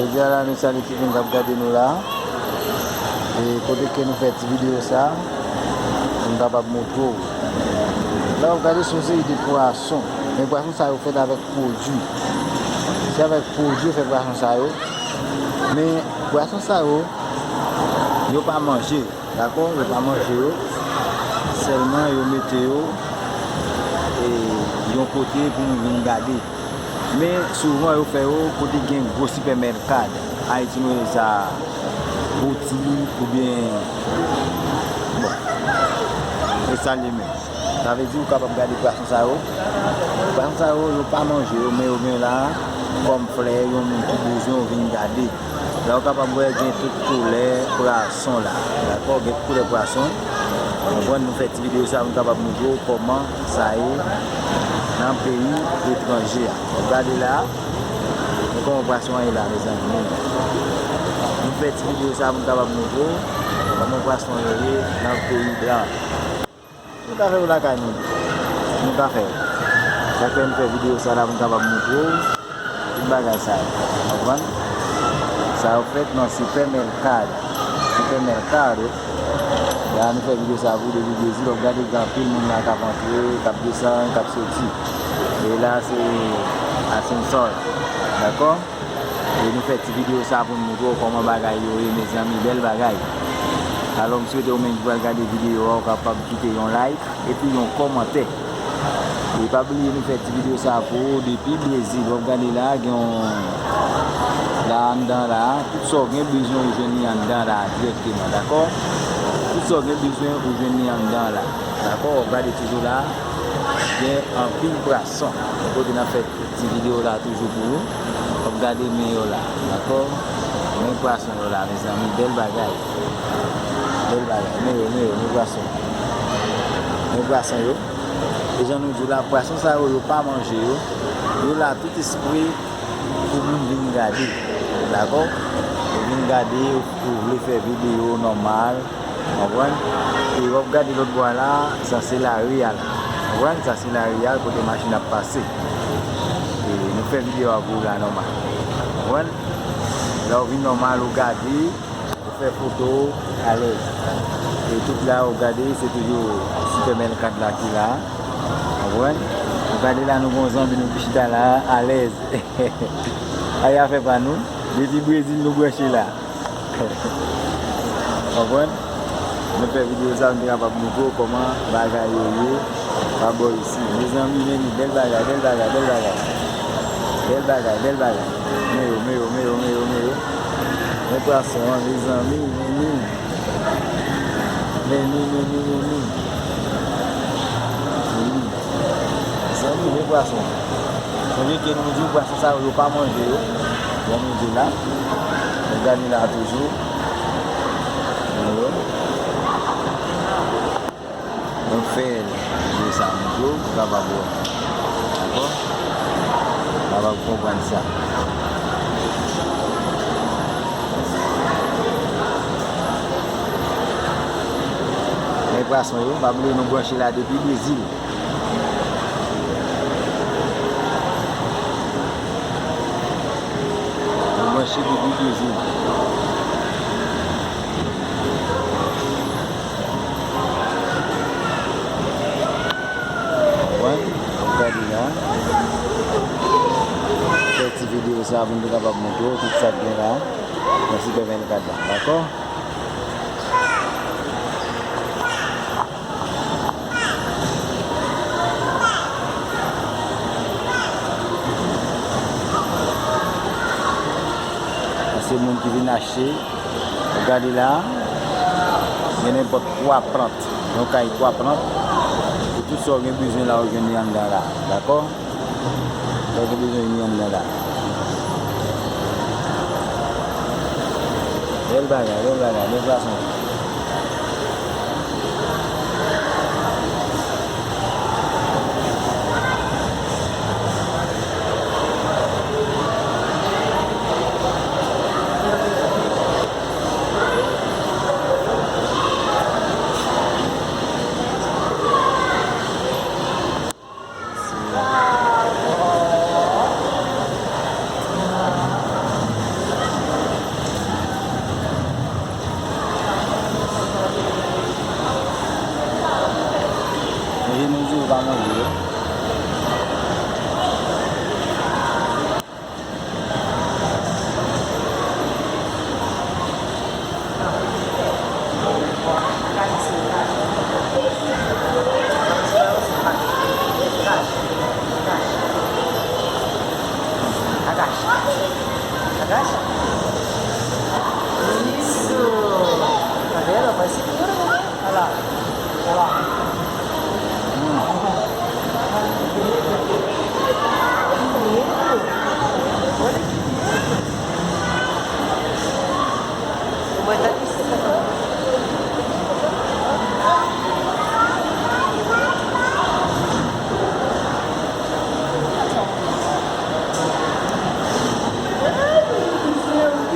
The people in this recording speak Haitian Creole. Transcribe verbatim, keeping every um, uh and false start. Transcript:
Jodi a la, nou salye tout moun k ap gade nou la. E kote ke nou fè ti videyo sa, pou nou kapab montre w. La, w ap gade se yon seri de pwason. Men pwason sa yo fèt avèk pwodui. Se avèk pwodui yo fè pwason sa yo. Men pwason sa yo, yo pa manje. Dakò? Yo pa manje yo. Sèlman yo mete yo, e, yon kote pou nou vin gade. Men souvan yo fè yo kote gen gwo sipèmèkad. Ayiti nou rele sa boutik oubyen, bon, e sa li menm. Sa vle di ou kapab gade pwason sa yo. Pwason sa yo, yo pa manje yo, men yo gen la kòm flè, yon moun ki bezwen, ou vin gade. La ou kapab wè gen tout koulè pwason la. Dakò? Gen tout koulè pwason. Konprann, nou fè ti videyo sa pou nou kapab montre w kòman sa ye nan peyi etranje a. Gade la, men kòman pwason an ye la, mezanmi. Nou fè ti videyo sa pou nou kapab montre w kòman pwason yo ye nan peyi blan. Nou ka fè yo lakay nou. Nou ka fè yo. Sa fè m fè videyo sa la pou m kapab montre w tout bagay sa yo. Konprann? Sa yo fèt nan sipèmèkado. Sipèmèkado. La nou fè videyo sa pou depi Brezil. W ap gade gen anpil moun la k ap antre, k ap desann, k ap soti. E la se Ascensor. Dakò? E nou fè ti videyo sa pou n montre w kòman bagay yo ye, mezanmi, bèl bagay. Alò, m swete ou menm ki pral gade videyo a, ou kapab kite yon like epi yon kòmantè. E pa bliye, nou fè ti videyo sa pou ou depi Brezil. W ap gade la, gen yon, la anndan la, tout sa w gen bezwen ou jwenn li anndan la dirèkteman, dakò? Tout sa w gen bezwen ou jwenn li anndan la, dakò? W ap gade toujou la, gen anpil pwason. Kote n ap fè ti videyo la toujou pou ou. W ap gade men yo la, dakò? Men pwason yo la, mezanmi, bèl bagay. Bèl bagay. Men yo, men yo, men pwason. Men pwason yo. E jan nou di w la, pwason sa yo, yo pa manje yo. Yo la tout espre pou moun vin gade. Dakò? Ou vin gade, ou vle fè videyo nòmal. Konprann? E w ap gade lòt bò a la, sa se lari a la. Konprann? Sa se lari a kote machin ap pase. E nou fè videyo a pou w la nòmal. Konprann? Lè w vin nòmal, ou gade, ou fè foto w alèz. E tout la, ou gade, se toujou sipèmèkado la ki la. Konprann? Ou gade la, nou gon zanmi nou ki chita la, alèz. Ay afè pa nou. Depi Brezil, nou branche la. Konprann? Nou fè videyo sa, nou te kapab montre w kòman bagay yo ye pa bò isi. Mezanmi, men li, bèl bagay, bèl bagay, bèl bagay. Bèl bagay, bèl bagay. Men yo, men yo, men yo, men yo, men yo. Men pwason an, mezanmi, men li. Men li, men li, men li. Men li. Mezanmi, men pwason. Sonje ke nou di w pwason sa yo, yo pa manje yo. Jan nou di w la. Nou gade la toujou. Yo. Nou fè videyo sa montre w, pou w kapab wè. Dakò? Kapab konprann sa. Men pwason yo, pa bliye nou branche la depi Brezil. Nou branche depi Brezil. Wè, w ap gade la. Fè ti videyo sa pou nou te kapab montre w tout sa k gen la. Nan sipèmèkado la, dakò? Se moun ki vin achte. Ou gade la, gen nenpòt twa plant. Yon kay twa plant. E tout sa w gen bezwen la, ou jwenn li anndan la. Dakò? Sa w gen bezwen li anndan la. Bèl bagay, bèl bagay, bèl pwason. Agacha. Isso. Tá vendo? Vai segura, né? Olha lá. Olha lá.